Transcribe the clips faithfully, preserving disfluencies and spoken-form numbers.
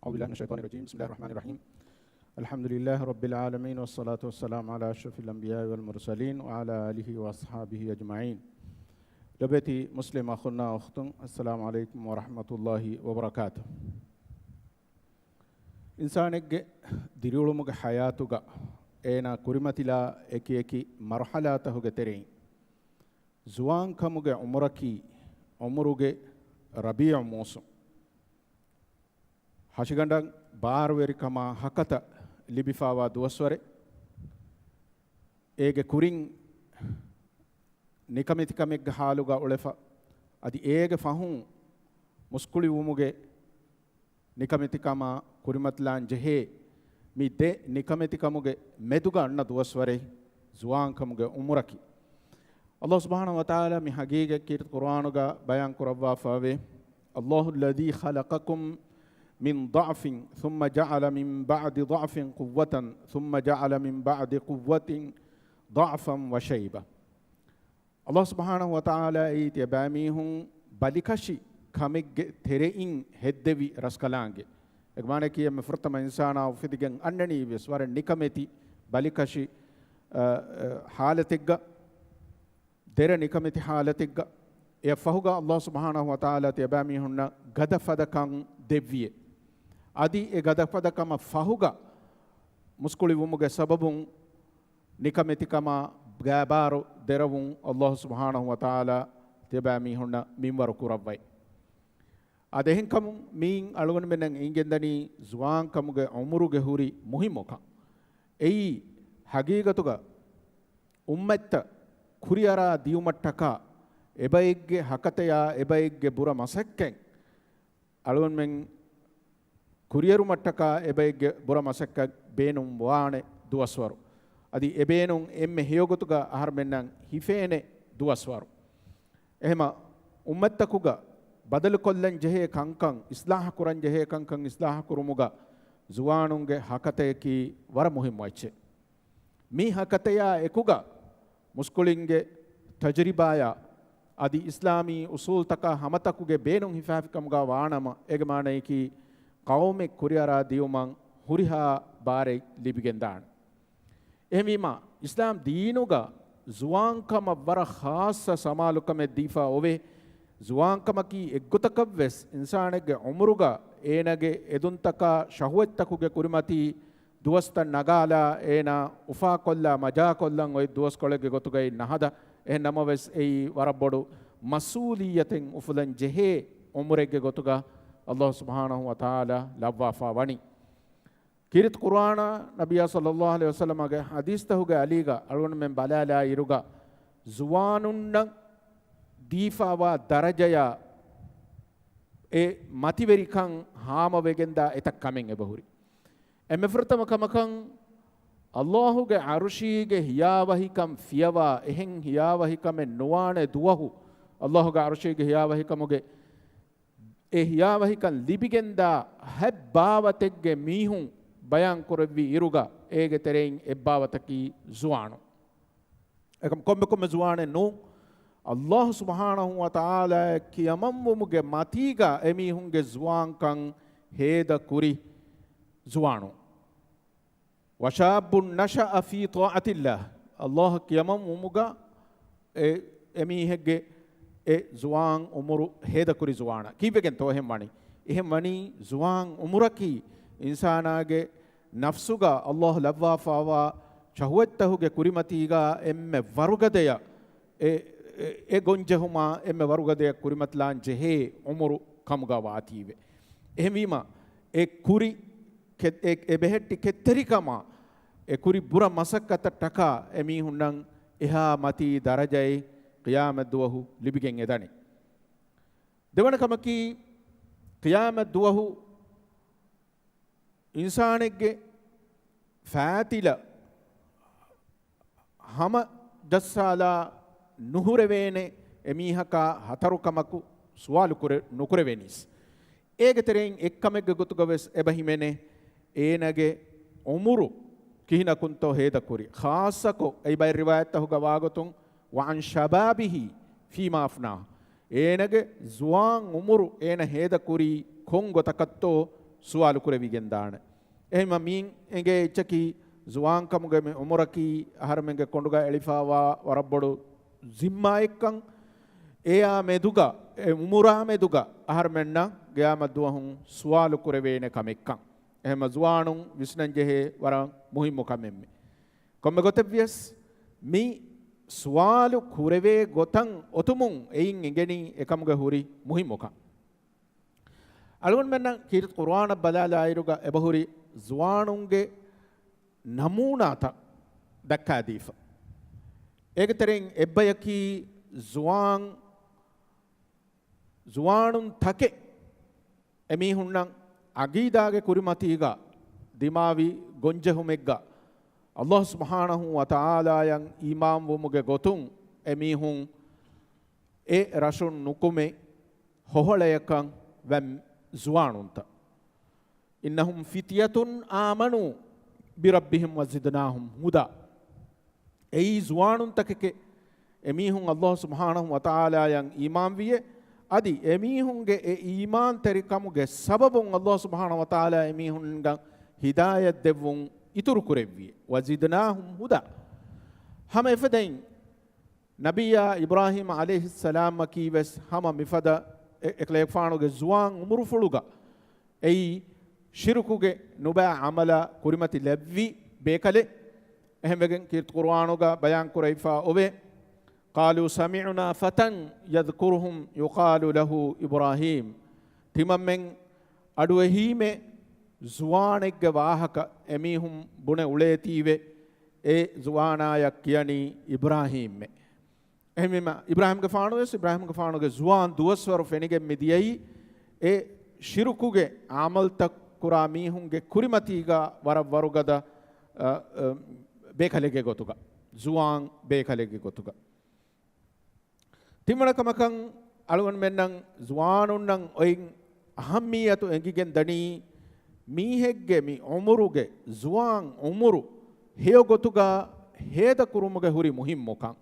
أعوذ بالله من الشيطان الرجيم. بسم الله الرحمن الرحيم. الحمد لله رب العالمين، والصلاة والسلام على أشرف الأنبياء والمرسلين، وعلى آله وأصحابه أجمعين. ލޮބުވެތި މުސްލިމް އަޚުންނާ އުޚްތުން، އައްސަލާމު ޢަލައިކުމް ވަރަޙްމަތުﷲި ވަބަރަކާތުހު. އިންސާނެއްގެ ދިރިއުޅުމުގެ ޙަޔާތުގަ އޭނާ ކުރިމަތިލާ އެކި އެކި މަރުޙަލާތަކުގެ ތެރެއިން، ޒުވާންކަމުގެ ޢުމުރަކީ، ޢުމުރުގެ ރަބީޢު މޫސުން، ހަށިގަނޑަށް ބާރުވެރިކަމާ ހަކަތަ ލިބިފާވާ ދުވަސްވަރެއް. އޭގެ ކުރިން ނިކަމެތިކަމެއްގެ ޙާލުގަ އުޅެފަ، އަދި އޭގެ ފަހުން މުސްކުޅިވުމުގެ ނިކަމެތިކަމާ ކުރިމަތިލާން ޖެހޭ މި ދެ ނިކަމެތިކަމުގެ މެދުގަ އަންނަ ދުވަސްވަރެއް ޒުވާންކަމުގެ ޢުމުރަކީ. އައްލާހު ސުބްޙާނަހު ވަތަޢާލާ މި ޙަޤީޤަތް ކީރިތި ޤުރުއާނުގަ ބަޔާން ކުރައްވާފައިވޭ، اللَّهُ الَّذِي خَلَقَكُم مِّن ضَعْفٍ ثُمَّ جَعَلَ مِن بَعْدِ ضَعْفٍ قُوَّةً ثُمَّ جَعَلَ مِن بَعْدِ قُوَّةٍ ضَعْفًا وَشَيْبَةً. އައްލާހު ސުބްޙާނަހު ވަތަޢާލާ އެއީ ތިޔަބައިމީހުން ބަލިކަށި ކަމެއްގެ ތެރެއިން ހެއްދެވި ރަސްކަލާނގެ. އޭގެ މާނައަކީ އެންމެ ފުރަތަމަ އިންސާނާ އުފެދިގެން އަންނަނީ ވެސް ވަރަށް ނިކަމެތި ބަލިކަށި، އަ، އަ، ޙާލަތެއްގަ، ދެރަ ނިކަމެތި ޙާލަތެއްގަ. އެއަށް ފަހުގަ އައްލާހު ސުބްޙާނަހު ވަތަޢާލާ ތިޔަބައިމީހުންނަށް ގަދަފަދަކަން ދެއްވިއޭ. އަދި އެ ގަދަފަދަކަމަށް ފަހުގަ މުސްކުޅިވުމުގެ ސަބަބުން ނިކަމެތިކަމާ ގާބާރު ދެރަވުން އައްލާހު ސުބްޙާނަހު ވަތަޢާލާ ތިޔަބައިމީހުންނަށް މިންވަރު ކުރައްވައި. އާދެ، އެހެންކަމުން މިއިން އަޅުގަނޑުމެންނަށް އެނގިގެންދަނީ ޒުވާންކަމުގެ ޢުމުރުގެ ހުރި މުހިއްމުކަން. އެއީ ޙަޤީޤަތުގަ އުއްމަތްތައް ކުރިއަރާ ދިޔުމަށްޓަކާ އެބައެއްގެ ހަކަތަޔާ އެބައެއްގެ ބުރަ މަސައްކަތް އަޅުގަނޑުމެން ކުރިއެރުމަށްޓަކާ އެބައެއްގެ ބުރަ މަސައްކަތް ބޭނުން ވާނެ ދުވަސްވަރު. އަދި އެބޭނުން އެންމެ ހެޔޮގޮތުގަ އަހަރުމެންނަށް ހިފޭނެ ދުވަސްވަރު. އެހެމަ އުއްމަތްތަކުގަ ބަދަލުކޮށްލަން ޖެހޭ ކަންކަން، އިޞްލާޙު ކުރަން ޖެހޭ ކަންކަން އިޞްލާޙު ކުރުމުގަ ޒުވާނުންގެ ހަކަތަޔަކީ ވަރަށް މުހިއްމު އެއްޗެއް. މި ހަކަތަޔާ އެކުގަ މުސްކުޅިންގެ ތަޖުރިބާޔާ އަދި އިސްލާމީ އުސޫލްތަކާ ހަމަތަކުގެ ބޭނުން ހިފާފިކަމުގަ ވާނަމަ، އޭގެ މާނަޔަކީ ޤައުމެއް ކުރިއަރާ ދިޔުމަށް ހުރިހާ ބާރެއް ލިބިގެންދާނެ. އެހެންވީމާ، އިސްލާމް ދީނުގަ ޒުވާންކަމަށް ވަރަށް ޚާއްޞަ ސަމާލުކަމެއް ދީފަ އޮވޭ. ޒުވާންކަމަކީ އެއްގޮތަކަށްވެސް އިންސާނެއްގެ ޢުމުރުގަ އޭނާގެ އެދުންތަކާ ޝަހުވަތްތަކުގެ ކުރިމަތީ ދުވަސްތައް ނަގާލާ، އޭނާ އުފާކޮށްލާ މަޖާކޮށްލަން އޮތް ދުވަސްކޮޅެއްގެ ގޮތުގައި ނަހަދާ. އެހެން ނަމަވެސް، އެއީ ވަރަށް ބޮޑު މަސްއޫލިއްޔަތެއް އުފުލަން ޖެހޭ ޢުމުރެއްގެ ގޮތުގަ އައްލާހު ސުބްޙާނަހު ވަތަޢާލާ ލައްވާފަ ވަނީ. ކީރިތި ޤުރުއާނާ ނަބިއްޔާ ޞައްލައްލާހު ޢަލައިހި ވަސައްލަމަގެ ޙަދީޘްތަކުގެ އަލީގަ އަޅުގަނޑުމެން ބަލާލާ އިރުގަ، ޒުވާނުންނަށް ދީފާވާ ދަރަޖަޔާ އެ މަތިވެރިކަން ހާމަވެގެންދާ އެތައް ކަމެއް އެބަހުރި. އެންމެ ފުރަތަމަ ކަމަކަށް، އައްލާހުގެ ޢަރުޝީގެ ހިޔާވަހިކަން ފިޔަވާ އެހެން ހިޔާވަހިކަމެއް ނުވާނެ ދުވަހު، އައްލާހުގެ ޢަރުޝީގެ ހިޔާވަހިކަމުގެ އެ ހިޔާވަހިކަން ލިބިގެންދާ ހަތް ބާވަތެއްގެ މީހުން ބަޔާން ކުރެއްވި އިރުގަ، އޭގެ ތެރެއިން އެއްބާވަތަކީ ޒުވާނުން. އެކަމް ކޮންމެ ކޮންމެ ޒުވާނެއް ނޫން، އައްލާހު ސުބްޙާނަހު ވަތަޢާލާ ކިޔަމަންވުމުގެ މަތީގަ އެމީހުންގެ ޒުވާންކަން ހޭދަ ކުރި ޒުވާނުން. وَشَابٌّ نَشَأَ فِي طَاعَةِ اللَّهِ. އައްލާހަށް ކިޔަމަން ވުމުގަ އެ، އެމީހެއްގެ އެ ޒުވާން އުމުރު ހޭދަކުރި ޒުވާނަށް. ކީއްވެގެންތޯ އެހެން ވަނީ؟ އެހެން ވަނީ ޒުވާން އުމުރަކީ އިންސާނާގެ ނަފްސުގަ އައްލާހު ލައްވާފާވާ ޝަހުވަތްތަކުގެ ކުރިމަތީގަ އެންމެ ވަރުގަދަޔަށް އެ، އެ، އެ ގޮންޖެހުމާ އެންމެ ވަރުގަދަޔަށް ކުރިމަތިލާން ޖެހޭ އުމުރު ކަމުގަ ވާތީވެ. އެހެންވީމަ، އެ ކުރި ކެ-، އެ، އެ ބެހެއްޓި ކެތްތެރިކަމާ، އެ ކުރި ބުރަ މަސައްކަތަށް ޓަކާ އެމީހުންނަށް އެހާ މަތީ ދަރަޖައެއް ޤިޔާމަތްދުވަހު ލިބިގެން އެދަނީ. ދެވަނަ ކަމަކީ، ޤިޔާމަތްދުވަހު އިންސާނެއްގެ ފާތިލަ ހަމަ ޖައްސާލާ ނުހުރެވޭނެ، އެމީހަކާ ހަތަރު ކަމަކު ސުވާލު ކުރެ-، ނުކުރެވެނީސް. އޭގެ ތެރެއިން އެއްކަމެއްގެ ގޮތުގަވެސް އެބަ ހިމެނޭ، އޭނަގެ އުމުރު ކިހިނަކުންތޯ ހޭދަކުރީ. ޚާއްޞަކޮށް، އެއީ ބައެއް ރިވާޔަތްތަކުގަ ވާގޮތުން، وَعَنْ شَبَابِهِ فِيمَا أَفْنَاهُ. އޭނަގެ ޒުވާން އުމުރު އޭނަ ހޭދަކުރީ ކޮން ގޮތަކަށްތޯ ސުވާލު ކުރެވިގެންދާނެ. އެހެންމަ މީން އެނގޭ އެއްޗަކީ، ޒުވާންކަމުގެ މި އުމުރަކީ އަހަރުމެންގެ ކޮނޑުގަ އެޅިފާވާ ވަރަށް ބޮޑު ޒިންމާއެއްކަން، އެޔާ މެދުގަ، އެ އުމުރާ މެދުގަ އަހަރުމެންނަށް ގިޔާމަތް ދުވަހުން ސުވާލު ކުރެވޭނެ ކަމެއްކަން. އެހެންމަ ޒުވާނުން ވިސްނަން ޖެހޭ ވަރަށް މުހިއްމު ކަމެއްމެ. ކޮންމެ ގޮތެއްވިޔަސް، މި ސުވާލު ކުރެވޭ ގޮތަށް އޮތުމުން އެއިން އެނގެނީ އެކަމުގެ ހުރި މުހިއްމުކަން. އަޅުގަނޑުމެންނަށް ކީރިތި ޤުރުއާނަށް ބަލާލާއިރުގަ އެބަހުރި ޒުވާނުންގެ ނަމޫނާތައް ދައްކާދީފަ. އޭގެ ތެރެއިން އެއްބަޔަކީ ޒުވާން، ޒުވާނުން ތަކެއް އެމީހުންނަށް އަގީދާގެ ކުރިމަތީގަ ދިމާވި ގޮންޖެހުމެއްގަ، ﷲ ސުބްޙާނަހޫ ވަތަޢާލާއަށް އީމާންވުމުގެ ގޮތުން އެމީހުން އެ ރަށުން ނުކުމެ ހޮހޮޅަޔަކަށް ވަން ޒުވާނުންތައް. إنهم فتية آمنوا بربهم وزدناهم هدى. އެއީ ޒުވާނުންތަކެކޭ، އެމީހުން ﷲ ސުބްޙާނަހޫ ވަތަޢާލާއަށް އީމާންވިޔޭ، އަދި އެމީހުންގެ އެ އީމާންތެރިކަމުގެ ސަބަބުން ﷲ ސުބްޙާނަހޫ ވަތަޢާލާ އެމީހުންނަށް ހިދާޔަތް ދެއްވުން އިތުރު ކުރެއްވިޔޭ. وزدناهم هدى. ހަމަ އެފަދައިން ނަބިއްޔާ އިބްރާހީމް ޢަލައިހިއްސަލާމަކީ ވެސް ހަމަ މިފަދަ އެ-، އެކަލޭގެފާނުގެ ޒުވާން އުމުރުފުޅުގަ އެއީ ޝިރުކުގެ ނުބައި ޢަމަލާ ކުރިމަތި ލެއްވި ބޭކަލެއް. އެހެންވެގެން ކީރިތި ޤުރުއާނުގަ ބަޔާން ކުރެވިފަ އޮވޭ، قالوا سمعنا فتى يذكرهم يقال له إبراهيم. ތިމަންމެން އަޑުއެހީމޭ ޒުވާނެއްގެ ވާހަކަ އެމީހުން ބުނެ އުޅޭތީވެ، އެ ޒުވާނާޔަށް ކިޔަނީ އިބްރާހީމްއޭ. އެހެންވީމަ، އިބްރާހީމްގެފާނު ވެސް، އިބްރާހީމްގެފާނުގެ ޒުވާން ދުވަސްވަރު ފެނިގެން މިދިޔައީ، އެ ޝިރުކުގެ ޢަމަލްތައް ކުރާ މީހުންގެ ކުރިމަތީގަ ވަރަށް ވަރުގަދަ، އަ، އަ، ބޭކަލެއްގެ ގޮތުގަ، ޒުވާން ބޭކަލެއްގެ ގޮތުގަ. ތިންވަނަ ކަމަކަށް އަޅުގަނޑުމެންނަށް ޒުވާނުންނަށް އޮތް އަހައްމިއްޔަތު އެނގިގެން ދަނީ، މީހެއްގެ މި އުމުރުގެ ޒުވާން އުމުރު ހެޔޮ ގޮތުގަ ހޭދަ ކުރުމުގެ ހުރި މުހިއްމުކަން.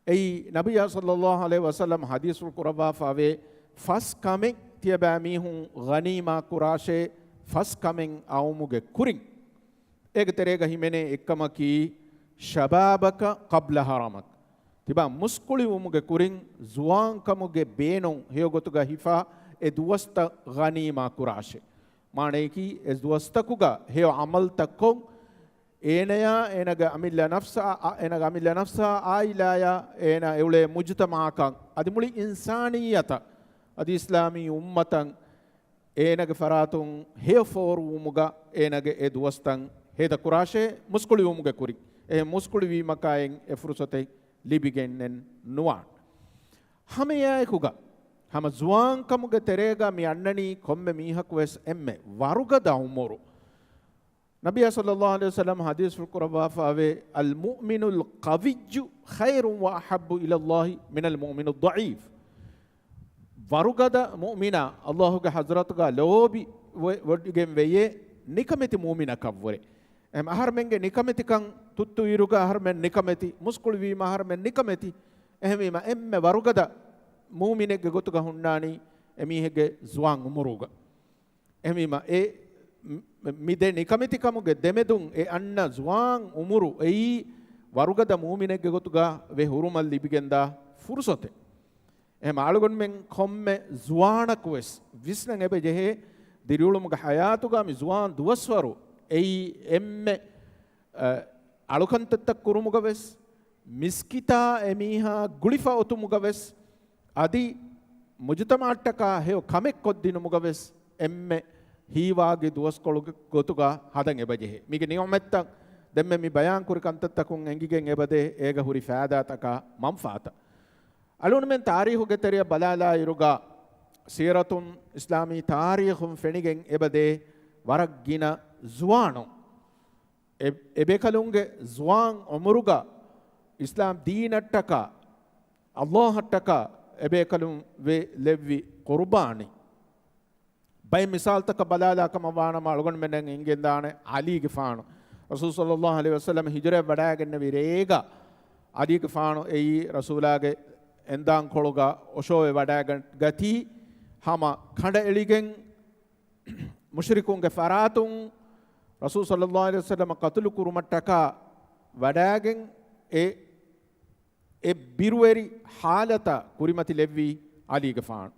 އެއީ، ނަބިއްޔާ ޞައްލައްލާހު ޢަލައިހި ވަސައްލަމް ޙަދީޘްފުޅު ކުރައްވާފައިވޭ، ފަސް ކަމެއް ތިޔަބައިމީހުން ޣަނީމާ ކުރާށޭ، ފަސް ކަމެއް އައުމުގެ ކުރިން. އޭގެ ތެރޭގަ ހިމެނޭ އެއްކަމަކީ، شبابك قبل هرمك. ތިބާ މުސްކުޅިވުމުގެ ކުރިން، ޒުވާންކަމުގެ ބޭނުން ހެޔޮގޮތުގަ ހިފާ އެ ދުވަސްތައް ޣަނީމާ ކުރާށޭ. މާނަޔަކީ، އެ ދުވަސްތަކުގަ ހެޔޮ ޢަމަލްތައް ކޮށް، އޭނަޔާ އޭނަގެ އަމިއްލަ ނަފްސާ، އަ، އޭނަގެ އަމިއްލަ ނަފްސާ، ޢާއިލާޔާ، އޭނަ އެއުޅޭ މުޖުތަމަޢަކަށް، އަދި މުޅި އިންސާނިއްޔަތަށް، އަދި އިސްލާމީ އުއްމަތަށް އޭނަގެ ފަރާތުން ހެޔޮ ފޯރުވުމުގަ އޭނަގެ އެ ދުވަސްތައް ހޭދަކުރާށޭ، މުސްކުޅިވުމުގެ ކުރިން. އެހެން މުސްކުޅިވީމަކާއިން އެ ފުރުޞަތެއް ލިބިގެންނެއް ނުވާން. ހަމައެއާއެކުގަ، ހަމަ ޒުވާންކަމުގެ ތެރޭގަ މި އަންނަނީ ކޮންމެ މީހަކުވެސް އެންމެ ވަރުގަދަ އުމުރު. ނަބިއްޔާ ޞައްލައްލާހު ޢަލައިހި ވަސައްލަމް ޙަދީޘްފުޅު ކުރައްވާފައިވޭ، المؤمن القوي خير وأحب إلى الله من المؤمن الضعيف. ވަރުގަދަ މުއުމިނާ، ﷲގެ ޙަޟްރަތުގަ ލޯބި ވެ-، ވޮޑިގެން ވެޔޭ ނިކަމެތި މުއުމިނަކަށްވުރެ. އެހެން އަހަރުމެންގެ ނިކަމެތިކަން ތުއްތު އިރުގަ އަހަރުމެން ނިކަމެތި، މުސްކުޅިވީމަ އަހަރުމެން ނިކަމެތި. އެހެންވީމަ އެންމެ ވަރުގަދަ މުއުމިނެއްގެ ގޮތުގަ ހުންނާނީ އެމީހެއްގެ ޒުވާން އުމުރުގަ. އެހެންވީމަ އެ މި-، މި ދެ ނިކަމެތިކަމުގެ ދެމެދުން އެ އަންނަ ޒުވާން އުމުރު އެއީ ވަރުގަދަ މުއުމިނެއްގެ ގޮތުގަ ވެ ހުރުމަށް ލިބިގެންދާ ފުރުޞަތެއް. އެހެން އަޅުގަނޑުމެން ކޮންމެ ޒުވާނަކުވެސް ވިސްނަން އެބަ ޖެހޭ، ދިރިއުޅުމުގެ ޙަޔާތުގަ މި ޒުވާން ދުވަސްވަރު އެއީ އެންމެ، އަ، އަޅުކަންތައްތައް ކުރުމުގަވެސް، މިސްކިތާ އެމީހާ ގުޅިފަ އޮތުމުގަވެސް، އަދި މުޖުތަމަޢަށްޓަކާ ހެޔޮ ކަމެއް ކޮށްދިނުމުގަވެސް އެންމެ ހީވާގި ދުވަސްކޮޅުގެ ގޮތުގަ ހަދަން އެބަޖެހޭ. މީގެ ނިޢުމަތްތައް ދެންމެ މި ބަޔާން ކުރި ކަންތައްތަކުން އެނގިގެން އެބަދޭ އޭގަ ހުރި ފައިދާތަކާ މަންފާތައް. އަޅުގަނޑުމެން ތާރީޚުގެ ތެރެއަށް ބަލާލާއިރުގަ، ސީރަތުން އިސްލާމީ ތާރީޚުން ފެނިގެން އެބަދޭ ވަރަށް ގިނަ ޒުވާނުން. އެ-، އެބޭކަލުންގެ ޒުވާން އުމުރުގަ އިސްލާމް ދީނަށްޓަކާ، ﷲއަށްޓަކާ އެބޭކަލުން ވެ ލެއްވި ޤުރުބާނީ. ބައެއް މިސާލުތަކަށް ބަލާލާ ކަމަށް ވާނަމަ، އަޅުގަނޑުމެންނަށް އެނގެންދާނެ ޢަލީގެފާނު. ރަސޫލު ޞައްލައްލާހު ޢަލައިހި ވަސައްލަމަ ހިޖުރައަށް ވަޑައިގެންނެވި ރޭގަ، ޢަލީގެފާނު އެއީ ރަސޫލާގެ އެންދާންކޮޅުގަ އޮށޯވެ ވަޑައިގަ-، ގަތީ، ހަމަ ކަނޑައެޅިގެން މުޝްރިކުންގެ ފަރާތުން ރަސޫލު ޞައްލައްލާހު ޢަލައިހި ވަސައްލަމަ ޤަތުލު ކުރުމަށްޓަކާ ވަޑާގެން އެ، އެ ބިރުވެރި ޙާލަތަށް ކުރިމަތިލެއްވީ ޢަލީގެފާނު.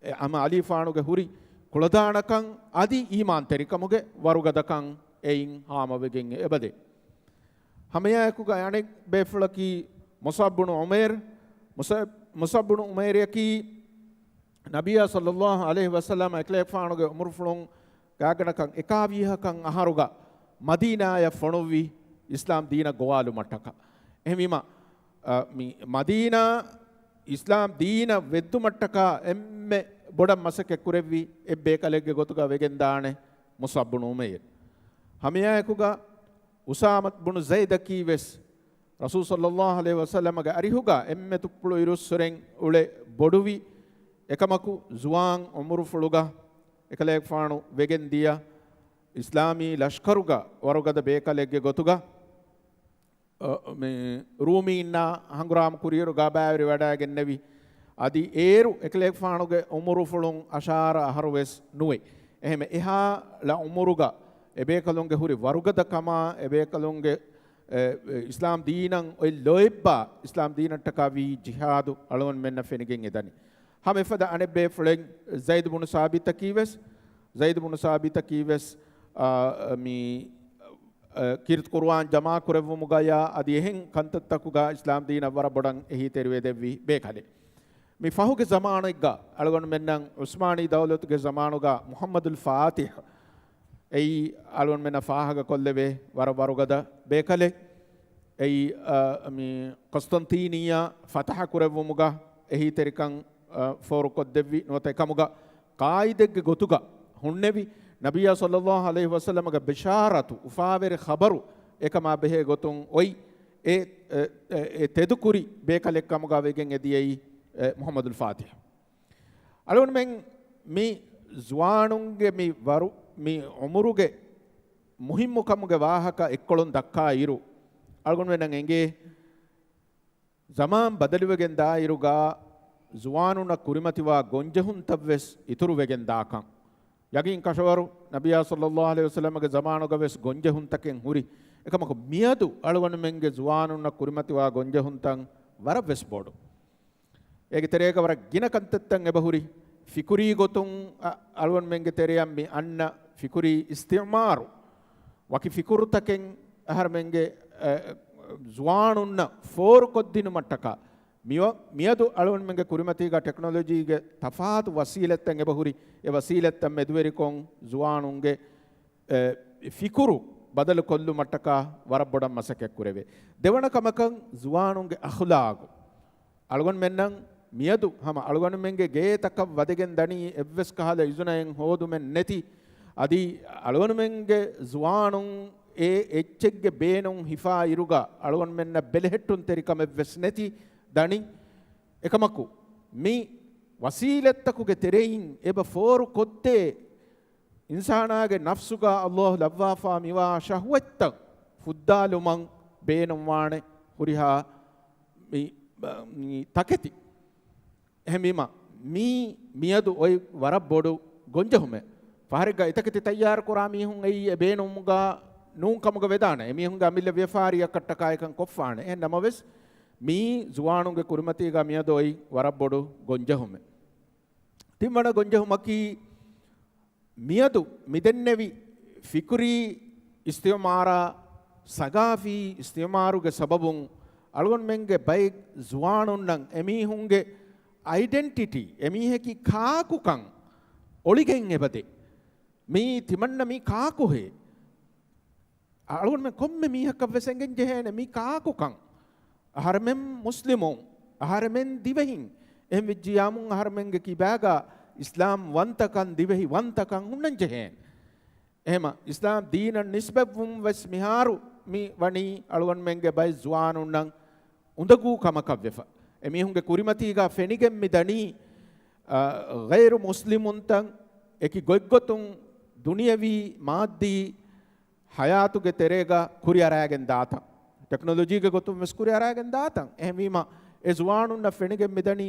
އެ ހަމަ ޢަލީފާނުގެ ހުރި ކުޅަދާނަކަން އަދި އީމާންތެރިކަމުގެ ވަރުގަދަކަން އެއިން ހާމަވެގެން އެބަދޭ. ހަމައެއާއެކުގަ އަނެއް ބޭފުޅަކީ މުޞްޢަބް ބުނު ޢުމައިރު. މުޞްޢަބް، މުޞްޢަބް ބުނު ޢުމައިރަކީ ނަބިއްޔާ ޞައްލައްލާހު ޢަލައިހި ވަސައްލަމަ އެކަލޭގެފާނުގެ ޢުމުރުފުޅުން ގާތްގަނޑަކަށް އެކާވީހަކަށް އަހަރުގަ މަދީނާޔަށް ފޮނުއްވި އިސްލާމް ދީނަށް ގޮވާލުމަށްޓަކާ. އެހެންވީމަ، އަ، މި މަދީނާ އިސްލާމް ދީނަށް ވެއްދުމަށްޓަކާ އެންމެ ބޮޑަށް މަސައްކަތް ކުރެއްވި އެއްބޭކަލެއްގެ ގޮތުގަ ވެގެންދާނެ މުޞްޢަބް ބުނު ޢުމައިރު. ހަމައެއާއެކުގަ އުސާމަތު ބުނު ޒައިދަކީ ވެސް ރަސޫލު ޞައްލައްލާހު ޢަލައިހި ވަސައްލަމަގެ އަރިހުގަ އެންމެ ތުއްޕުޅު އިރުއްސުރެން އުޅެ ބޮޑުވި، އެކަމަކު ޒުވާން ޢުމުރުފުޅުގަ އެކަލޭގެފާނު ވެގެން ދިޔަ އިސްލާމީ ލަޝްކަރުގަ ވަރުގަދަ ބޭކަލެއްގެ ގޮތުގަ، އަ، މި ރޫމީންނާ ހަނގުރާމަ ކުރިއިރު ގާބާވެރިވަޑައިގެންނެވި. އަދި އޭރު އެކަލޭގެފާނުގެ ޢުމުރުފުޅުން އަށާރަ އަހަރު ވެސް ނުވޭ. އެހެން އެހާ ޅަ ޢުމުރުގަ އެބޭކަލުންގެ ހުރި ވަރުގަދަކަމާ، އެބޭކަލުންގެ، އެ، އެ، އިސްލާމް ދީނަށް އޮތް ލޯތްބާ، އިސްލާމް ދީނަށްޓަކާ ވީ ޖިހާދު އަޅުގަނޑުމެންނަށް ފެނިގެން އެދަނީ. ހަމަ އެފަދަ އަނެއް ބޭފުޅެއް ޒައިދު ބުނު ސާބިތަކީ ވެސް، ޒައިދު ބުނު ސާބިތަކީ ވެސް، އާ، މި، އަ، ކީރިތި ޤުރުއާން ޖަމާކުރެއްވުމުގަޔާ އަދި އެހެން ކަންތައްތަކުގަ އިސްލާމް ދީނަށް ވަރަށް ބޮޑަށް އެހީތެރިވެދެއްވި ބޭކަލެއް. މި ފަހުގެ ޒަމާނެއްގަ އަޅުގަނޑުމެންނަށް ޢުސްމާނީ ދައުލަތުގެ ޒަމާނުގަ މުޙައްމަދުލް ފާތިޙް އެއީ އަޅުގަނޑުމެންނަށް ފާހަގަކޮށްލެވޭ ވަރަށް ވަރުގަދަ ބޭކަލެއް. އެއީ، އަ، މި ޤުސްޠަންޠީނިއްޔާ ފަތަޙަ ކުރެއްވުމުގަ އެހީތެރިކަން، އަ، ފޯރުކޮށްދެއްވި ނުވަތަ އެކަމުގަ ޤާއިދެއްގެ ގޮތުގަ ހުންނެވި، ނަބިއްޔާ ޞައްލައްލާހު ޢަލައިހި ވަސައްލަމަގެ ބިޝާރަތު އުފާވެރި ޚަބަރު އެކަމާ ބެހޭ ގޮތުން އޮތް އެ، އެ، އެ، އެ ތެދުކުރި ބޭކަލެއްކަމުގަ ވެގެން އެދިޔައީ، އެ، މުޙައްމަދުލް ފާތިޙް. އަޅުގަނޑުމެން މި ޒުވާނުންގެ މި ވަރު، މި ޢުމުރުގެ މުހިއްމުކަމުގެ ވާހަކަ އެއްކޮޅުން ދައްކާ އިރު، އަޅުގަނޑުމެންނަށް އެނގޭ، ޒަމާން ބަދަލުވެގެން ދާއިރުގަ ޒުވާނުންނަށް ކުރިމަތިވާ ގޮންޖެހުންތައް ވެސް އިތުރުވެގެން ދާކަން. ޔަގީން ކަށަވަރު، ނަބިއްޔާ ޞައްލައްލާހު ޢަލައިހި ވަސައްލަމަގެ ޒަމާނުގަ ވެސް ގޮންޖެހުންތަކެއް ހުރި. އެކަމަކު މިއަދު އަޅުގަނޑުމެންގެ ޒުވާނުންނަށް ކުރިމަތިވާ ގޮންޖެހުންތައް ވަރަށް ވެސް ބޮޑު. އޭގެ ތެރޭގަ ވަރަށް ގިނަ ކަންތައްތައް އެބަހުރި. ފިކުރީ ގޮތުން އަ، އަޅުގަނޑުމެންގެ ތެރެއަށް މި އަންނަ ފިކުރީ އިސްތިޢުމާރު. ވަކި ފިކުރުތަކެއް އަހަރެމެންގެ، އަ، ޒުވާނުންނަށް ފޯރުކޮށްދިނުމަށްޓަކާ މިއޮ-، މިއަދު އަޅުގަނޑުމެންގެ ކުރިމަތީގަ ޓެކްނޮލޮޖީގެ ތަފާތު ވަސީލަތްތައް އެބަހުރި. އެ ވަސީލަތްތައް މެދުވެރިކޮށް ޒުވާނުންގެ، އެ، ފިކުރު ބަދަލުކޮށްލުމަށްޓަކާ ވަރަށް ބޮޑަށް މަސައްކަތް ކުރެވޭ. ދެވަނަ ކަމަކަށް ޒުވާނުންގެ އަޚުލާގު. އަޅުގަނޑުމެންނަށް މިއަދު ހަމަ އަޅުގަނޑުމެންގެ ގޭތަކަށް ވަދެގެން ދަނީ އެއްވެސް ކަހަލަ އިޒުނައެއް ހޯދުމެއް ނެތި. އަދި އަޅުގަނޑުމެންގެ ޒުވާނުން އެ އެއްޗެއްގެ ބޭނުން ހިފާ އިރުގަ އަޅުގަނޑުމެންނަށް ބެލެހެއްޓުންތެރިކަމެއްވެސް ނެތި ދަނީ. އެކަމަކު، މި ވަސީލަތްތަކުގެ ތެރެއިން އެބަ ފޯރު ކޮށްދޭ އިންސާނާގެ ނަފްސުގަ އައްލާހު ލައްވާފާ މިވާ ޝަހުވަތްތައް ފުއްދާލުމަށް ބޭނުންވާނެ ހުރިހާ މި، މި ތަކެތި. އެހެންވީމަ، މީ މިއަދު އޮތް ވަރަށް ބޮޑު ގޮންޖެހުމެއް. ފަހަރެއްގަ އެތަކެތި ތައްޔާރުކުރާ މީހުން އެއީ އެ ބޭނުމުގަ ނޫން ކަމުގަ ވެދާނެ. އެމީހުންގެ އަމިއްލަ ވިޔަފާރިއަކަށްޓަކާ އެކަން ކޮށްފާނެ. އެހެން ނަމަވެސް، މީ ޒުވާނުންގެ ކުރިމަތީގަ މިއަދު އޮތް ވަރަށް ބޮޑު ގޮންޖެހުމެއް. ތިންވަނަ ގޮންޖެހުމަކީ، މިއަދު މިދެންނެވި ފިކުރީ އިސްތިޢުމާރާ، ސަގާފީ އިސްތިޢުމާރުގެ ސަބަބުން އަޅުގަނޑުމެންގެ ބައެއް ޒުވާނުންނަށް އެމީހުންގެ އައިޑެންޓިޓީ، އެމީހަކީ ކާކުކަން އޮޅިގެން އެބަދޭ. މީ ތިމަންނަ މީ ކާކުހޭ؟ އަޅުގަނޑުމެން ކޮންމެ މީހަކަށް ވެސް އެނގެން ޖެހޭނެ މީ ކާކުކަން. އަހަރެމެން މުސްލިމުން، އަހަރެމެން ދިވެހިން. އެހެން ވެއްޖިއްޔާމުން އަހަރެމެންގެ ކިބާގަ އިސްލާމް ވަންތަކަން، ދިވެހި ވަންތަކަން ހުންނަން ޖެހޭނެ. އެހެމަ އިސްލާމް ދީނަށް ނިސްބަތްވުން ވެސް މިހާރު މި ވަނީ އަޅުގަނޑުމެންގެ ބައެއް ޒުވާނުންނަށް އުނދަގޫ ކަމަކަށް ވެފަ. އެމީހުންގެ ކުރިމަތީގަ ފެނިގެން މި ދަނީ، އަ، ޣައިރު މުސްލިމުންތައް އެކި ގޮތްގޮތުން ދުނިޔަވީ މާއްދީ ޙަޔާތުގެ ތެރޭގަ ކުރިއަރާގެން ދާތަން، ޓެކްނޮލޮޖީގެ ގޮތުން ވެސް ކުރިއަރާގެން ދާތަން. އެހެންވީމަ، އެ ޒުވާނުންނަށް ފެނިގެން މިދަނީ،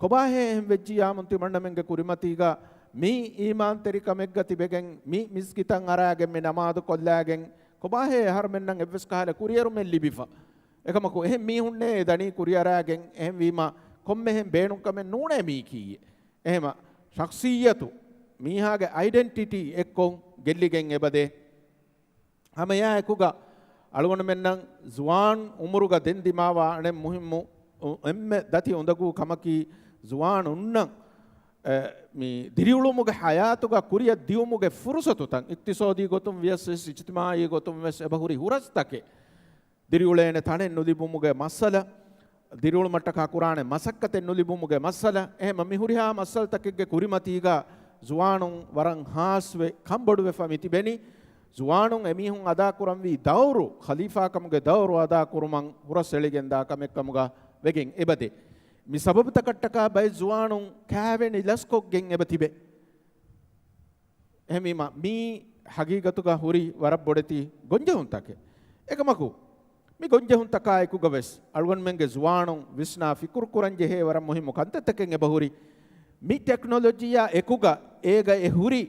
ކޮބާހޭ އެހެން ވެއްޖިއްޔާމުން ތިމަންނަމެންގެ ކުރިމަތީގަ މި އީމާންތެރިކަމެއްގަ ތިބެގެން، މި މިސްކިތަށް އަރާގެން، މި ނަމާދު ކޮށްލާގެން، ކޮބާހޭ އަހަރުމެންނަށް އެއްވެސް ކަހަލަ ކުރިއެރުމެއް ލިބިފަ؟ އެކަމަކު އެހެން މީހުންނޭ ދަނީ ކުރިއަރާގެން. އެހެންވީމަ ކޮންމެހެން ބޭނުންކަމެއް ނޫނޭ މީކީއެއް. އެހެމަ ޝަޚްޞިއްޔަތު، މީހާގެ އައިޑެންޓިޓީ އެއްކޮށް ގެއްލިގެން އެބަދޭ. ހަމައެއާއެކުގަ އަޅުގަނޑުމެންނަށް ޒުވާން އުމުރުގަ ދެން ދިމާވާ އަނެއް މުހިއްމު، އެންމެ ދަތި އުނދަގޫ ކަމަކީ، ޒުވާނުންނަށް، އެ، މި ދިރިއުޅުމުގެ ޙަޔާތުގަ ކުރިއަށް ދިއުމުގެ ފުރުސަތުތައް، އިޤްތިޞާދީ ގޮތުން ވިޔަސް، ސިޖްތިމާޢީ ގޮތުން ވެސް އެބަހުރި ހުރަސްތަކެއް. ދިރިއުޅޭނެ ތަނެއް ނުލިބުމުގެ މައްސަލަ، ދިރިއުޅުމަށްޓަކާ ކުރާނެ މަސައްކަތެއް ނުލިބުމުގެ މައްސަލަ، އެހެމަ މި ހުރިހާ މައްސަލަތަކެއްގެ ކުރިމަތީގަ ޒުވާނުން ވަރަށް ހާސްވެ ކަންބޮޑުވެފަ މި ތިބެނީ. ޒުވާނުން އެމީހުން އަދާކުރަންވީ ދައުރު، ޚަލީފާކަމުގެ ދައުރު އަދާކުރުމަށް ހުރަސްއެޅިގެންދާ ކަމެއްކަމުގަ ވެގެން އެބަދޭ. މި ސަބަބުތަކަށްޓަކާ ބައެއް ޒުވާނުން ކާވެނި ލަސްކޮށްގެން އެބަ ތިބޭ. އެހެންވީމަ، މީ ހަގީގަތުގަ ހުރި ވަރަށް ބޮޑެތި ގޮންޖެހުންތަކެއް. އެކަމަކު، މި ގޮންޖެހުންތަކާ އެކުގަ ވެސް، އަޅުގަނޑުމެންގެ ޒުވާނުން ވިސްނާ ފިކުރު ކުރަން ޖެހޭ ވަރަށް މުހިއްމު ކަންތައްތަކެއް އެބަހުރި. މި ޓެކްނޮލޮޖީއާ އެކުގަ، އޭގަ އެ ހުރި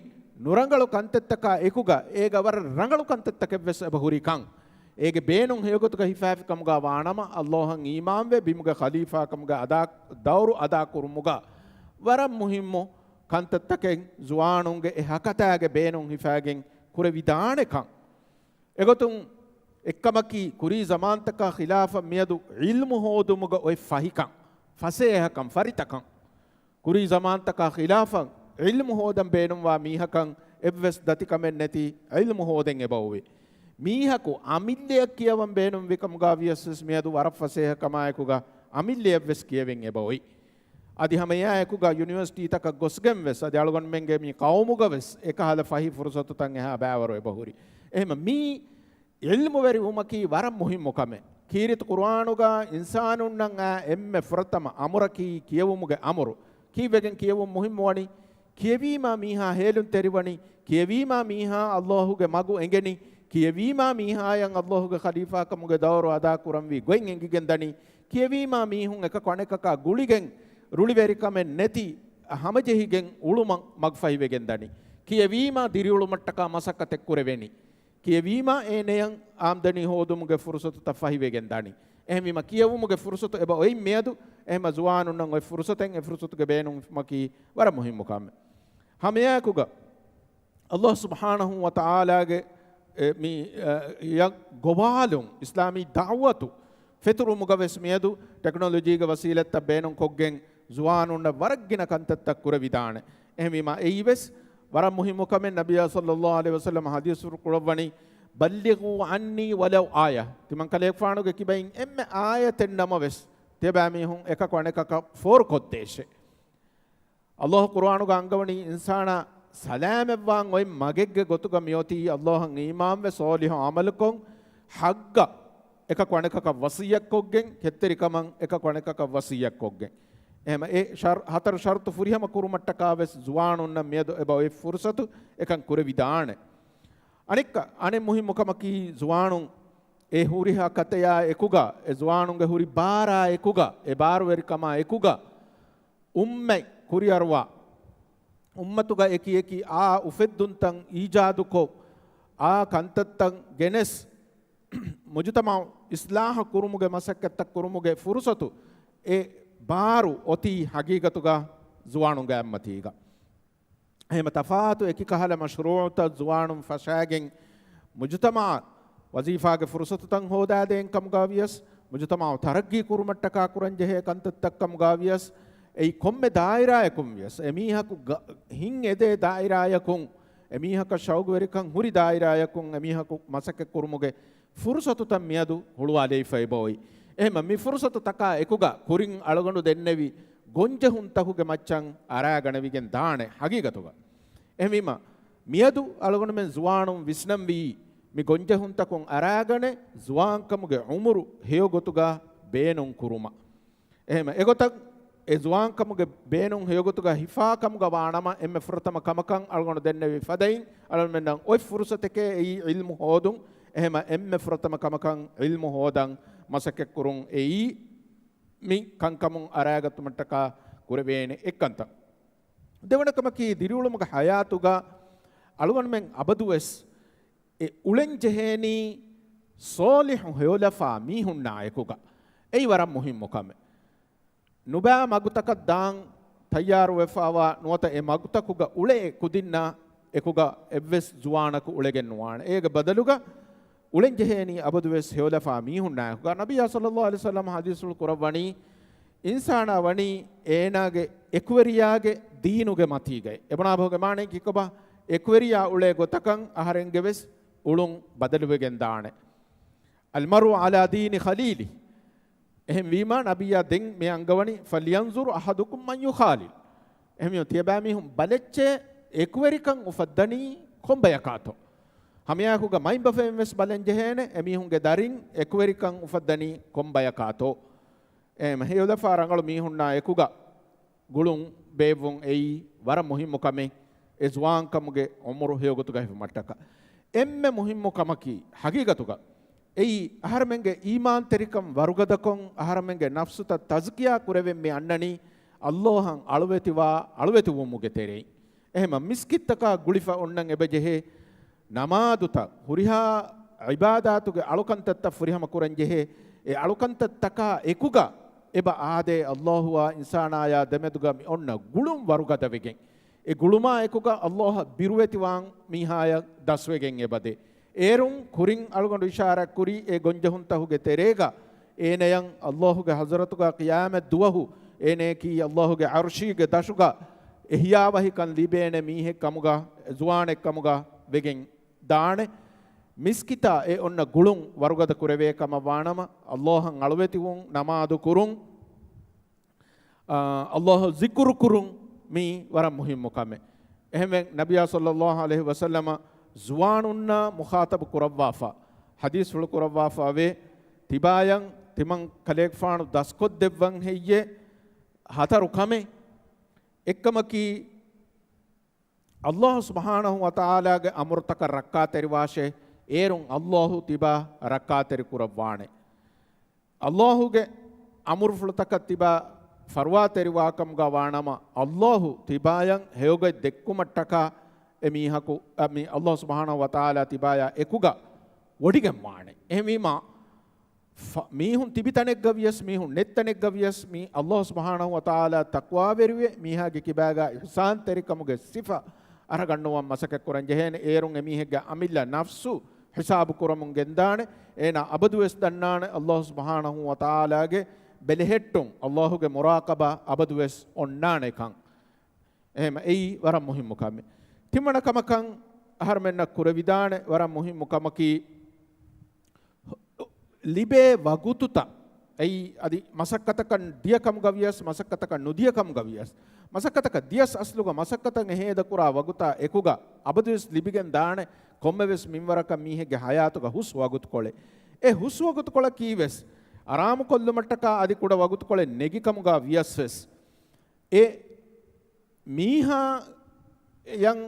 ނުރަނގަޅު ކަންތައްތަކާ އެކުގަ، އޭގަ ވަރަށް ރަނގަޅު ކަންތައްތަކެއް ވެސް އެބަހުރި ކަން. އޭގެ ބޭނުން ހެޔޮގޮތުގަ ހިފާފި ކަމުގަ ވާނަމަ، އައްލާހަށް އީމާންވެ، ބިމުގެ ޚަލީފާކަމުގެ އަދާ، ދައުރު އަދާކުރުމުގަ ވަރަށް މުހިއްމު ކަންތައްތަކެއް ޒުވާނުންގެ އެ ހަކަތާގެ ބޭނުން ހިފާގެން ކުރެވިދާނެ ކަން. އެގޮތުން އެއްކަމަކީ، ކުރީ ޒަމާންތަކާ ޚިލާފަށް މިއަދު ޢިލްމު ހޯދުމުގަ އޮތް ފަހިކަން، ފަސޭހަކަން، ފަރިތަކަން. ކުރީ ޒަމާންތަކާ ޚިލާފަށް ޢިލްމު ހޯދަން ބޭނުންވާ މީހަކަށް އެއްވެސް ދަތިކަމެއް ނެތި ޢިލްމު ހޯދެން އެބައޮވޭ. މީހަކު އަމިއްލައަށް ކިޔަވަން ބޭނުންވި ކަމުގަ ވިޔަސް ވެސް މިއަދު ވަރަށް ފަސޭހަ ކަމާއެކުގަ އަމިއްލައަށް ވެސް ކިޔެވެން އެބައޮތް. އަދި ހަމައެއާއެކުގަ ޔުނިވަރސިޓީތަކަށް ގޮސްގެން ވެސް އަދި އަޅުގަނޑުމެންގެ މި ޤައުމުގަ ވެސް އެކަހަލަ ފަހި ފުރުސަތުތައް އެހާ ބާވަރު އެބަހުރި. އެހެމަ މީ ޢިލްމުވެރިވުމަކީ ވަރަށް މުހިއްމު ކަމެއް. ކީރިތި ޤުރުއާނުގަ އިންސާނުންނަށް އާ އެންމެ ފުރަތަމަ އަމުރަކީ ކިޔެވުމުގެ އަމުރު. ކީއްވެގެން ކިޔެވުން މުހިއްމުވަނީ؟ ކިޔެވީމާ މީހާ ހޭލުންތެރިވަނީ، ކިޔެވީމާ މީހާ އައްލާހުގެ މަގު އެނގެނީ، ކިޔެވީމާ މީހާޔަށް އައްލާހުގެ ޚަލީފާކަމުގެ ދައުރު އަދާކުރަންވީ ގޮތް އެނގިގެން ދަނީ، ކިޔެވީމާ މީހުން އެކަކު އަނެކަކާ ގުޅިގެން ރުޅިވެރިކަމެއް ނެތި ހަމަޖެހިގެން އުޅުމަށް މަގުފަހިވެގެން ދަނީ، ކިޔެވީމާ ދިރިއުޅުމަށްޓަކާ މަސައްކަތެއް ކުރެވެނީ، ކިޔެވީމާ އޭނަޔަށް އާމްދަނީ ހޯދުމުގެ ފުރުސަތުތައް ފަހިވެގެން ދާނީ. އެހެންވީމަ ކިޔެވުމުގެ ފުރުސަތު އެބަ އޮތް މިއަދު، އެހެމަ ޒުވާނުންނަށް އޮތް ފުރުސަތެއް، އެ ފުރުސަތުގެ ބޭނުންވުމަކީ ވަރަށް މުހިއްމު ކަމެއް. ހަމައެއާއެކުގަ އައްލާހު ސުބްޙާނަހޫ ވަތަޢާލާގެ، އެ، މި، އަ، އަށް ގޮވާލުން، އިސްލާމީ ދަޢުވަތު ފެތުރުމުގަ ވެސް މިއަދު ޓެކްނޮލޮޖީގެ ވަސީލަތްތައް ބޭނުންކޮށްގެން ޒުވާނުންނަށް ވަރަށް ގިނަ ކަންތައްތައް ކުރެވިދާނެ. އެހެންވީމާ އެއީ ވެސް ވަރަށް މުހިއްމު ކަމެއް. ނަބިއްޔާ ޞައްލައްލާހު ޢަލައިހި ވަސައްލަމަ ޙަދީޘްފުޅު ކުރައްވަނީ، "بلغوا عني ولو آية." ތިމަންކަލޭގެފާނުގެ ކިބައިން އެންމެ އާޔަތެއް ނަމަވެސް، ތިޔަބައިމީހުން އެކަކު އަނެކަކަށް ފޯރުކޮށްދޭށޭ. އައްލާހު ޤުރުއާނުގަ އަންގަވަނީ އިންސާނާ ސަލާމަތްވާން އޮތް މަގެއްގެ ގޮތުގަ މިއޮތީ އައްލާހަށް އީމާންވެ ޞާލިޙު ޢަމަލުކޮށް، ޙައްޤަށް އެކަކު އަނެކަކަށް ވަޞިއްޔަތްކޮށްގެން، ކެތްތެރިކަމަށް އެކަކު އަނެކަކަށް ވަޞިއްޔަތްކޮށްގެން. އެހެމަ އެ ޝަރް-، ހަތަރު ޝަރުޠު ފުރިހަމަ ކުރުމަށްޓަކާ ވެސް ޒުވާނުންނަށް މިއަދު އެބަ އޮތް ފުރުޞަތު އެކަން ކުރެވިދާނެ. އަނެއްކަ-، އަނެއް މުހިއްމު ކަމަކީ ޒުވާނުން އެ ހުރިހާ ކަތަޔާ އެކުގަ، އެ ޒުވާނުންގެ ހުރި ބާރާ އެކުގަ، އެ ބާރުވެރިކަމާ އެކުގަ، އުއްމަތް ކުރިއަރުވާ، އުއްމަތުގަ އެކި އެކި އާ އުފެއްދުންތައް އީޖާދުކޮށް، އާ ކަންތައްތައް ގެނެސް، މުޖުތަމަޢު އިޞްލާޙު ކުރުމުގެ މަސައްކަތްތައް ކުރުމުގެ ފުރުޞަތު އެ ބާރު އޮތީ ހަގީގަތުގަ ޒުވާނުންގެ އަތްމަތީގަ. އެހެމަ ތަފާތު އެކި ކަހަލަ މަޝްރޫޢުތައް ޒުވާނުން ފަށާގެން، މުޖުތަމަޢަށް ވަޒީފާގެ ފުރުޞަތުތައް ހޯދާދޭން ކަމުގަ ވިޔަސް، މުޖުތަމަޢު ތަރައްގީ ކުރުމަށްޓަކާ ކުރަންޖެހޭ ކަންތައްތައް ކަމުގަ ވިޔަސް، އެއީ ކޮންމެ ދާއިރާއަކުން ވިޔަސް، އެމީހަކު ގަ-، ހިތް އެދޭ ދާއިރާއަކުން، އެމީހަކަށް ޝައުގުވެރިކަން ހުރި ދާއިރާއަކުން، އެމީހަކު މަސައްކަތް ކުރުމުގެ ފުރުޞަތުތައް މިއަދު ހުޅުވާލައިފައި އެބައޮތް. އެހެމަ މި ފުރުޞަތުތަކާ އެކުގަ ކުރިން އަޅުގަނޑު ދެންނެވި ގޮންޖެހުންތަކުގެ މައްޗަށް އަރާގަނެވިގެން ދާނެ ހަގީގަތުގަ. އެހެންވީމަ، މިއަދު އަޅުގަނޑުމެން ޒުވާނުން ވިސްނަންވީ، މި ގޮންޖެހުންތަކުން އަރާގަނެ، ޒުވާންކަމުގެ އުމުރު ހެޔޮގޮތުގަ ބޭނުން ކުރުމަށް. އެހެމަ އެގޮތަށް އެ ޒުވާންކަމުގެ ބޭނުން ހެޔޮގޮތުގަ ހިފާ ކަމުގަ ވާނަމަ، އެންމެ ފުރަތަމަ ކަމަކަށް އަޅުގަނޑު ދެންނެވި ފަދައިން، އަޅުގަނޑުމެންނަށް އޮތް ފުރުޞަތެކޭ އެއީ ޢިލްމު ހޯދުން. އެހެމަ އެންމެ ފުރަތަމަ ކަމަކަށް ޢިލްމު ހޯދަން މަސައްކަތްކުރުން އެއީ މި ކަންކަމުން އަރާގަތުމަށްޓަކާ ކުރެވޭނެ އެއްކަންތައް. ދެވަނަ ކަމަކީ، ދިރިއުޅުމުގެ ޙަޔާތުގަ އަޅުގަނޑުމެން އަބަދުވެސް އެ އުޅެން ޖެހޭނީ ޞާލިޙު ހެޔޮލަފާ މީހުންނާ އެކުގަ. އެއީ ވަރަށް މުހިއްމު ކަމެއް. ނުބައި މަގުތަކަށް ދާން ތައްޔާރުވެފާވާ ނުވަތަ އެ މަގުތަކުގަ އުޅޭ ކުދިންނާ އެކުގަ އެއްވެސް ޒުވާނަކު އުޅެގެން ނުވާނެ. އޭގެ ބަދަލުގަ އުޅެން ޖެހޭނީ އަބަދުވެސް ހެޔޮލަފާ މީހުންނާ އެކުގަ. ނަބިއްޔާ ޞައްލައްލާހު ޢަލައިހި ވަސައްލަމަ ޙަދީޘްފުޅު ކުރައްވަނީ، އިންސާނާ ވަނީ އޭނާގެ އެކުވެރިޔާގެ ދީނުގެ މަތީގައި. އެބުނާބަހުގެ މާނައީ ކިކޮބާ؟ އެކުވެރިޔާ އުޅޭ ގޮތަކަށް އަހަރެންގެ ވެސް އުޅުން ބަދަލުވެގެން ދާނެ. المرء على دين خليله. އެހެންވީމާ، ނަބިއްޔާ ދެން މި އަންގަވަނީ، فلينظر أحدكم من يخالل. އެހެންވީމަ، ތިޔަބައިމީހުން ބަލައްޗޭ، އެކުވެރިކަން އުފައްދަނީ ކޮން ބަޔަކާތޯ؟ ހަމައެކުގަ މައިންބަފައިން ވެސް ބަލަން ޖެހޭނެ، އެމީހުންގެ ދަރިން އެކުވެރިކަން އުފައްދަނީ ކޮން ބަޔަކާތޯ؟ އެހެން ހެޔޮލަފާ ރަނގަޅު މީހުންނާ އެކުގަ ގުޅުން ބޭއްވުން އެއީ ވަރަށް މުހިއްމު ކަމެއް، އެ ޒުވާންކަމުގެ އުމުރު ހެޔޮގޮތުގަ ހިފުމަށްޓަކާ. އެންމެ މުހިއްމު ކަމަކީ، ޙަޤީޤަތުގަ އެއީ އަހަރެމެންގެ އީމާންތެރިކަން ވަރުގަދަކޮށް، އަހަރެމެންގެ ނަފްސުތައް ތަޒްކިޔާ ކުރެވެން މި އަންނަނީ، ﷲ އަށް އަޅުވެތިވާ، އަޅުވެތިވުމުގެ ތެރެއިން. އެހެމަ މިސްކިތްތަކާ ގުޅިފަ އޮންނަން އެބަޖެހޭ، ނަމާދުތައް، ހުރިހާ ޢިބާދާތުގެ އަޅުކަންތައްތައް ފުރިހަމަ ކުރަން ޖެހޭ. އެ އަޅުކަންތައްތަކާ އެކުގަ އެބަ އާދޭ، ﷲ އާ އިންސާނާޔާ ދެމެދުގަ މި އޮންނަ ގުޅުން ވަރުގަދަވެގެން، އެ ގުޅުމާ އެކުގަ ﷲ އަށް ބިރުވެތިވާން މީހާޔަށް ދަސްވެގެން އެބަދޭ. އޭރުން ކުރިން އަޅުގަނޑު އިޝާރާތް ކުރީ، އެ ގޮންޖެހުންތަހުގެ ތެރޭގަ އޭނަޔަށް ﷲ ގެ ޙަޟްރަތުގަ ޤިޔާމަތް ދުވަހު އޭނަޔަކީ ﷲ ގެ ޢަރުޝީގެ ދަށުގަ އެހިޔާވަހިކަން ލިބޭނެ މީހެއް ކަމުގަ، ޒުވާނެއް ކަމުގަ ވެގެން ދާނެ. މިސްކިތާ އެ އޮންނަ ގުޅުން ވަރުގަދަ ކުރެވޭ ކަމަށް ވާނަމަ، ﷲ އަށް އަޅުވެތިވުން، ނަމާދު ކުރުން، އާ، ﷲ އަށް ޒިކުރު ކުރުން، މީ ވަރަށް މުހިއްމު ކަމެއް. އެހެންވެ، ނަބިއްޔާ ޞައްލައްލާހު ޢަލައިހި ވަސައްލަމަ ޒުވާނުންނާ މުޚާޠަބު ކުރައްވާފަ، ޙަދީޘްފުޅު ކުރައްވާފަ ވޭ، ތިބާޔަން ތިމަން ކަލޭގެފާނު ދަސްކޮށްދެއްވަން ހެއްޔޭ ހަތަރު ކަމެއް. އެއްކަމަކީ، ﷲ ސުބްޙާނަހޫ ވަތަޢާލާގެ އަމުރުތަކަށް ރައްކާތެރިވާށޭ، އޭރުން ﷲ ތިބާ ރައްކާތެރި ކުރައްވާނެ. ﷲ ގެ އަމުރުފުޅުތަކަށް ތިބާ ފަރުވާތެރިވާކަމުގަ ވާނަމަ، ﷲ ތިބާޔަށް ހެޔޮގޮތް ދެއްކުމަށްޓަކާ އެ މީހަކު، އަ، މި ﷲ ސުބްޙާނަހޫ ވަތަޢާލާ ތިބާޔާ އެކުގަ ވޮޑިގެން ވާނެ. އެހެންވީމާ، ފަ-، މީހުން ތިބި ތަނެއްގަ ވިޔަސް، މީހުން ނެތް ތަނެއްގަ ވިޔަސް، މި ﷲ ސުބްޙާނަހޫ ވަތަޢާލާ ތަޤްވާވެރިވެ، މީހާގެ ކިބާގަ އިޙްސާންތެރިކަމުގެ ސިފަ އަރަގަންނުވަން މަސައްކަތް ކުރަން ޖެހޭނެ. އޭރުން އެމީހެއްގެ އަމިއްލަ ނަފްސު ހިސާބު ކުރަމުން ގެންދާނެ. އޭނާ އަބަދުވެސް ދަންނާނެ ﷲ ސުބްޙާނަހޫ ވަތަޢާލާގެ ބެލެހެއްޓުން، ﷲ ގެ މުރާޤަބާ އަބަދުވެސް އޮންނާނެކަން. އެހެމަ އެއީ ވަރަށް މުހިއްމު ކަމެއް. ތިންވަނަ ކަމަކަށް އަހަރުމެންނަށް ކުރެވިދާނެ ވަރަށް މުހިއްމު ކަމަކީ، ލިބޭ ވަގުތުތައް، އެއީ އަދި މަސައްކަތަކަށް ދިޔަ ކަމުގަ ވިޔަސް، މަސައްކަތަކަށް ނުދިޔަ ކަމުގަ ވިޔަސް، މަސައްކަތަކަށް ދިޔަސް އަސްލުގަ މަސައްކަތަށް އެ ހޭދަކުރާ ވަގުތާ އެކުގަ އަބަދުވެސް ލިބިގެން ދާނެ ކޮންމެވެސް މިންވަރަކަށް މީހެއްގެ ޙަޔާތުގަ ހުސް ވަގުތުކޮޅެއް. އެ ހުސް ވަގުތުކޮޅަކީ ވެސް އަރާމުކޮށްލުމަށްޓަކާ އަދި ކުޑަ ވަގުތުކޮޅެއް ނެގި ކަމުގަ ވިޔަސް ވެސް، އެ މީހާޔަށް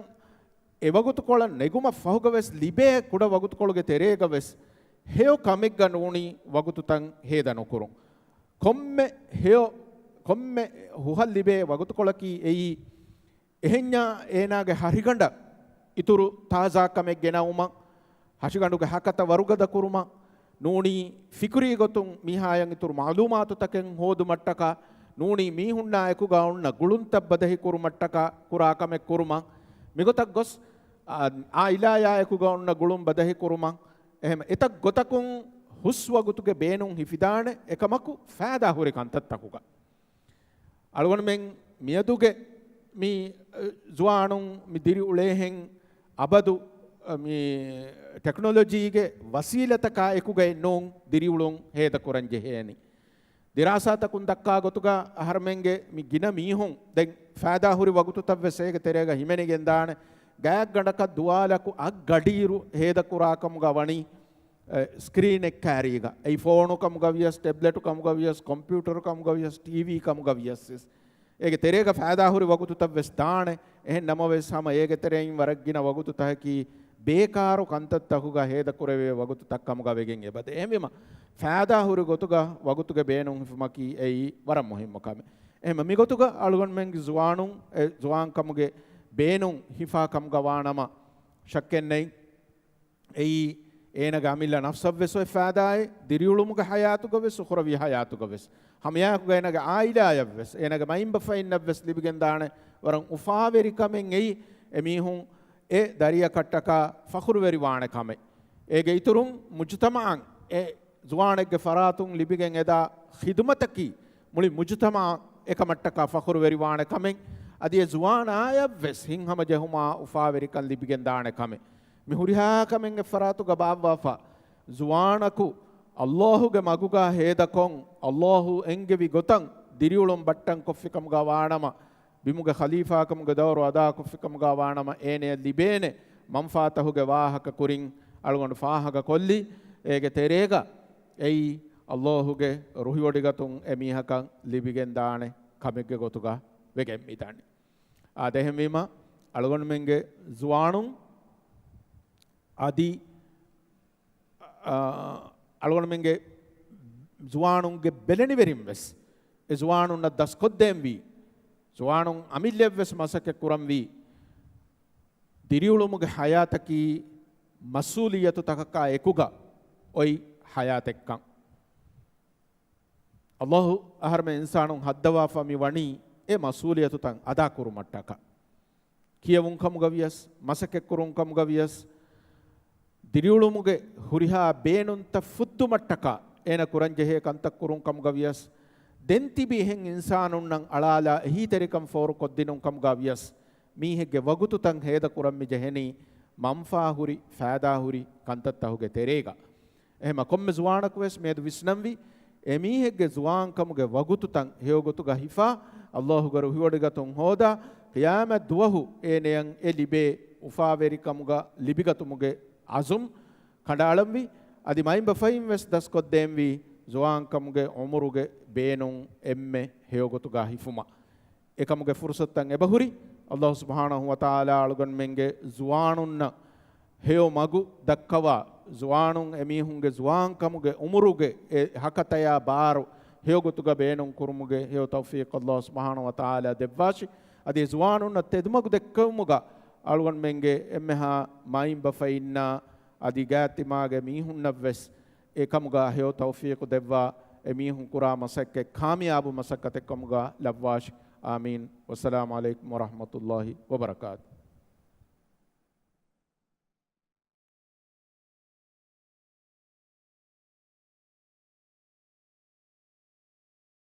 އެ ވަގުތުކޮޅަށް ނެގުމަށް ފަހުގަވެސް ލިބޭ ކުޑަ ވަގުތުކޮޅުގެ ތެރޭގަވެސް ހެޔޮ ކަމެއްގަ ނޫނީ ވަގުތުތައް ހޭދަ ނުކުރުން. ކޮންމެ ހެޔޮ، ކޮންމެ ހުހަށް ލިބޭ ވަގުތުކޮޅަކީ އެއީ، އެހެންޏާ އޭނާގެ ހަށިގަނޑަށް އިތުރު ތާޒާ ކަމެއް ގެނައުމަށް، ހަށިގަނޑުގެ ހަކަތަ ވަރުގަދަ ކުރުމަށް، ނޫނީ ފިކުރީ ގޮތުން މީހާޔަށް އިތުރު މަޢުލޫމާތުތަކެއް ހޯދުމަށްޓަކާ، ނޫނީ މީހުންނާ އެކުގަ އޮންނަ ގުޅުންތައް ބަދަހި ކުރުމަށްޓަކާ ކުރާ ކަމެއް ކުރުމަށް، މިގޮތަށް ގޮސް، އާ، އާއިލާޔާ އެކުގަ އޮންނަ ގުޅުން ބަދަހި ކުރުމަށް، އެހެމަ އެތައް ގޮތަކުން ހުސް ވަގުތުގެ ބޭނުން ހިފިދާނެ، އެކަމަކު ފައިދާ ހުރި ކަންތައްތަކުގަ. އަޅުގަނޑުމެން މިއަދުގެ މި، އަ، ޒުވާނުން މި ދިރިއުޅޭހެން އަބަދު، އަ، މި ޓެކްނޮލޮޖީގެ ވަސީލަތަކާ އެކުގައެއް ނޫން ދިރިއުޅުން ހޭދަކުރަން ޖެހޭނީ. ދިރާސާތަކުން ދައްކާ ގޮތުގަ އަހަރުމެންގެ މި ގިނަ މީހުން ދެން ފައިދާހުރި ވަގުތުތައްވެސް އޭގެ ތެރޭގަ ހިމެނިގެންދާނެ. ގާތްގަނޑަކަށް ދުވާލަކު އަށް ގަޑިއިރު ހޭދަކުރާ ކަމުގަ ވަނީ، އެ، ސްކްރީނެއް ކާރީގަ. އެއީ ފޯނު ކަމުގަ ވިޔަސް، ޓެބްލެޓު ކަމުގަ ވިޔަސް، ކޮމްޕިއުޓަރު ކަމުގަ ވިޔަސް، ޓީވީ ކަމުގަ ވިޔަސް ވެސް. އޭގެ ތެރޭގަ ފައިދާހުރި ވަގުތުތައް ވެސް ދާނެ. އެހެން ނަމަވެސް، ހަމަ އޭގެ ތެރެއިން ވަރަށް ގިނަ ވަގުތުތަކަކީ ބޭކާރު ކަންތައްތަކުގަ ހޭދަކުރެވޭ ވަގުތުތައް ކަމުގަ ވެގެން އެބަދޭ. އެހެންވީމަ، ފައިދާހުރި ގޮތުގަ ވަގުތުގެ ބޭނުން ހިފުމަކީ އެއީ ވަރަށް މުހިއްމު ކަމެއް. އެހެންމަ މިގޮތުގަ އަޅުގަނޑުމެންގެ ޒުވާނުން އެ ޒުވާންކަމުގެ ބޭނުން ހިފާ ކަމުގަ ވާނަމަ، ޝައްކެއް ނެތް، އެއީ އޭނަގެ އަމިއްލަ ނަފްސަށްވެސް އޮތް ފައިދާއެއް، ދިރިއުޅުމުގެ ޙަޔާތުގަވެސް، އުޚުރަވީ ޙަޔާތުގަވެސް، ހަމައެއާއެކުގަ އޭނަގެ ޢާއިލާޔަށްވެސް، އޭނަގެ މައިންބަފައިންނަށްވެސް ލިބިގެންދާނެ ވަރަށް އުފާވެރިކަމެއް އެއީ. އެމީހުން އެ ދަރިއަކަށްޓަކާ ފަޚުރުވެރިވާނެ ކަމެއް. އޭގެ އިތުރުން މުޖުތަމަޢަށް އެ ޒުވާނެއްގެ ފަރާތުން ލިބިގެން އެދާ ޚިދުމަތަކީ މުޅި މުޖުތަމަޢަށް އެކަމަށްޓަކާ ފަޚުރުވެރިވާނެ ކަމެއް، އަދި އެ ޒުވާނާޔަށްވެސް ހިތްހަމަޖެހުމާ އުފާވެރިކަން ލިބިގެންދާނެ ކަމެއް. މި ހުރިހާ ކަމެއް އެއްފަރާތުގަ ބާއްވާފަ، ޒުވާނަކު ﷲ ގެ މަގުގަ ހޭދަކޮށް، ﷲ އެންގެވި ގޮތަށް ދިރިއުޅުން ބައްޓަން ކޮށްފިކަމުގަ ވާނަމަ، ބިމުގެ ޚަލީފާކަމުގެ ދައުރު އަދާކޮށްފިކަމުގަ ވާނަމަ، އޭނަޔަށް ލިބޭނެ މަންފާތަހުގެ ވާހަކަ ކުރިން އަޅުގަނޑު ފާހަގަ ކޮށްލި. އޭގެ ތެރޭގަ އެއީ ﷲ ގެ ރުހިވޮޑިގަތުން އެމީހަކަށް ލިބިގެންދާނެ ކަމެއްގެ ގޮތުގަ ވެގެން މިދަނީ. އާދެ، އެހެންވީމަ، އަޅުގަނޑުމެންގެ ޒުވާނުން އަދި، އާ، އަޅުގަނޑުމެންގެ ޒުވާނުންގެ ބެލެނިވެރިން ވެސް އެ ޒުވާނުންނަށް ދަސްކޮށްދޭންވީ، ޒުވާނުން އަމިއްލައަށް ވެސް މަސައްކަތް ކުރަންވީ، ދިރިއުޅުމުގެ ޙަޔާތަކީ މަސްއޫލިއްޔަތުތަކަކާ އެކުގަ އޮތް ޙަޔާތެއްކަން. ﷲ އަހަރުމެން އިންސާނުން ހައްދަވާފަ މި ވަނީ އެ މަސްއޫލިއްޔަތުތައް އަދާކުރުމަށްޓަކާ. ކިޔެވުން ކަމުގަ ވިޔަސް، މަސައްކަތްކުރުން ކަމުގަ ވިޔަސް، ދިރިއުޅުމުގެ ހުރިހާ ބޭނުންތައް ފުއްދުމަށްޓަކާ އޭނަ ކުރަންޖެހޭ ކަންތައް ކުރުން ކަމުގަ ވިޔަސް، ދެން ތިބި އެހެން އިންސާނުންނަށް އަޅާލާ އެހީތެރިކަން ފޯރުކޮށްދިނުން ކަމުގަ ވިޔަސް، މީހެއްގެ ވަގުތުތައް ހޭދަ ކުރަން މި ޖެހެނީ މަންފާ ހުރި، ފައިދާ ހުރި ކަންތައްތަކުގެ ތެރޭގަ. އެހެމަ ކޮންމެ ޒުވާނަކުވެސް މިއަދު ވިސްނަންވީ، އެމީހެއްގެ ޒުވާންކަމުގެ ވަގުތުތައް ހެޔޮގޮތުގަ ހިފާ، ﷲ ގެ ރުހިވޮޑިގަތުން ހޯދާ، ޤިޔާމަތް ދުވަހު އޭނަޔަށް އެ ލިބޭ އުފާވެރިކަމުގަ ލިބިގަތުމުގެ އަޒުމް ކަނޑައަޅަންވީ. އަދި މައިންބަފައިން ވެސް ދަސްކޮށްދޭންވީ، ޒުވާންކަމުގެ ޢުމުރުގެ ބޭނުން އެންމެ ހެޔޮގޮތުގަ ހިފުމަށް. އެކަމުގެ ފުރުޞަތުތައް އެބަހުރި، ﷲ ސުބްޙާނަހޫ ވަތަޢާލާ އަޅުގަނޑުމެންގެ ޒުވާނުންނަށް ހެޔޮ މަގު ދައްކަވާ، ޒުވާނުން އެމީހުންގެ ޒުވާންކަމުގެ ޢުމުރުގެ އެ ހަކަތަޔާ ބާރު ހެޔޮގޮތުގަ ބޭނުން ކުރުމުގެ ހެޔޮ ތައުފީޤު ﷲ ސުބްޙާނަހޫ ވަތަޢާލާ ދެއްވާށި. އަދި ޒުވާނުންނަށް ތެދުމަގު ދެއްކެވުމުގަ އަޅުގަނޑުމެންގެ އެންމެހާ މައިންބަފައިންނާ އަދި ގާތްތިމާގެ މީހުންނަށްވެސް އެކަމުގަ ހެޔޮ ތައުފީޤު ދެއްވާ، އެމީހުން ކުރާ މަސައްކަތް ކާމިޔާބު މަސައްކަތެއްކަމުގަ ލައްވާށި. އާމީން. ވައްސަލާމު ޢަލައިކުމް ވަރަޙްމަތުﷲ ވަބަރަކާތު.